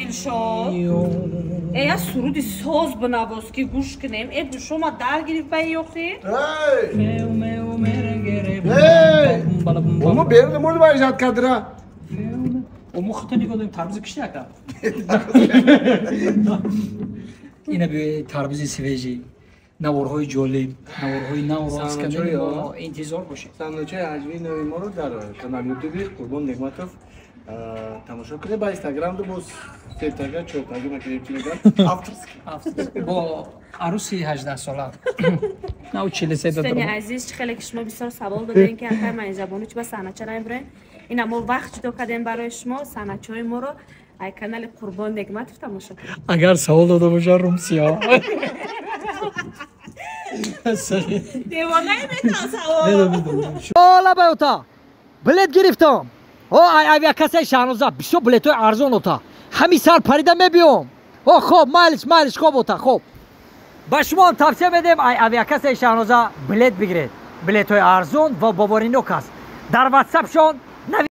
Дилшод. Э, я суруди соз бинавоз, ки гӯш кунем. Э, гӯшома дар гирифт ба ёхи. Омо берун мурд вайжат кадра. Омо хута нигоҳ дорем, тарбуза кишти ака. Ина би тарбузи свежий. Наворҳои ҷолиб, наворҳои навро аз канали мо интизор бошед. Саҳначаи ҳаҷвии нави моро дар канали Ютуби Қурбон Неъматов тамошо кунед, ба Инстаграмду бо сетага, чортага макунем, чи мегӯянд, авторский. Бо аруси 18-сола. Нав 43 Дӯстони азиз, чӣ хеле ки шумо бисёр савол додем, ки акай Манижабону чи ба саҳнача намебурем. Ина мо вақт ҷудо кардем барои шумо, саҳначаҳои моро ай канали Қурбон Негматов тамошо кунед. Агар савол дода бошад, румсиё. Девонаи метавон савол. Ола баёта. Билет гирифтам. О, ай авиакассаи Шаҳноза бисёр билетҳои арзон ота. Ҳамин сар парида мебиём. О, хоб, майлиш, майлиш, хоб ота, хоб. Ба шумо ҳам тавсия медиҳем, ай авиакассаи Шаҳноза билет бигиред. Билетҳои арзон ва боваринок аст. Дар ватсапшон